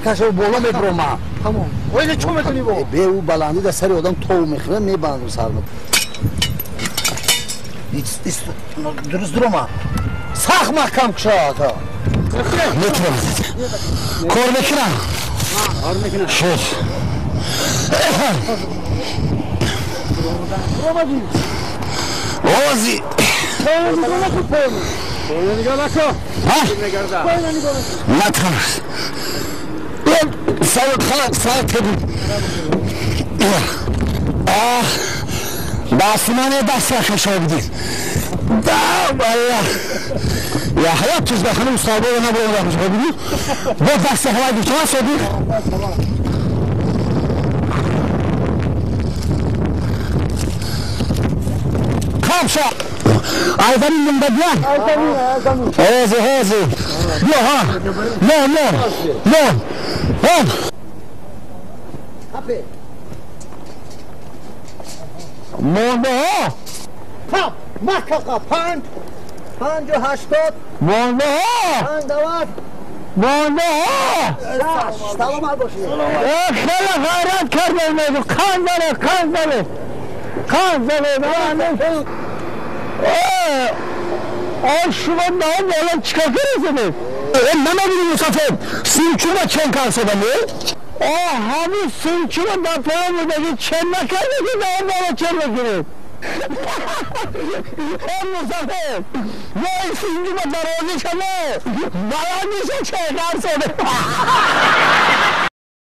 Накаша боло меброма. Тамом. Оила чӣ мекунӣ бо? Бе ӯ баландӣ дар сари одам тов мехӯра, мебандам сарма. Дуруст дурома. Сахт маҳкам кушо ата. Метавонам. Кор мекунам. Кор мекунам. Шуд. Ози. Натарс. Басмане даст хашобидин. Да валла. Я ҳаёт чиз бахани устодо набурда хашобидин. Бо даст ҳавай гуфтан содиқ. Камша. Айзамин мунда бия. Ҳозир, ҳозир. Биё ҳа. Но, но. Но. Ҳо. Монда ҳо. Пап, маҳкақа 5 5 80. Монда ҳо. 5 90. Монда ҳо. Саломат бошед. Хеле ғайрат кардем мегӯ. Қанд зале, қанд зале. Қанд зале. Ой, шумо наом боло чикор кардед? Намебинӣ мусафир, синчура чен карсодам, о, ҳамин синчура дар поён будаги чен накарда ки наом боло чен мекунед. О, мусафир, вой синчура дарозӣ шамо, баландиша чен карсодам.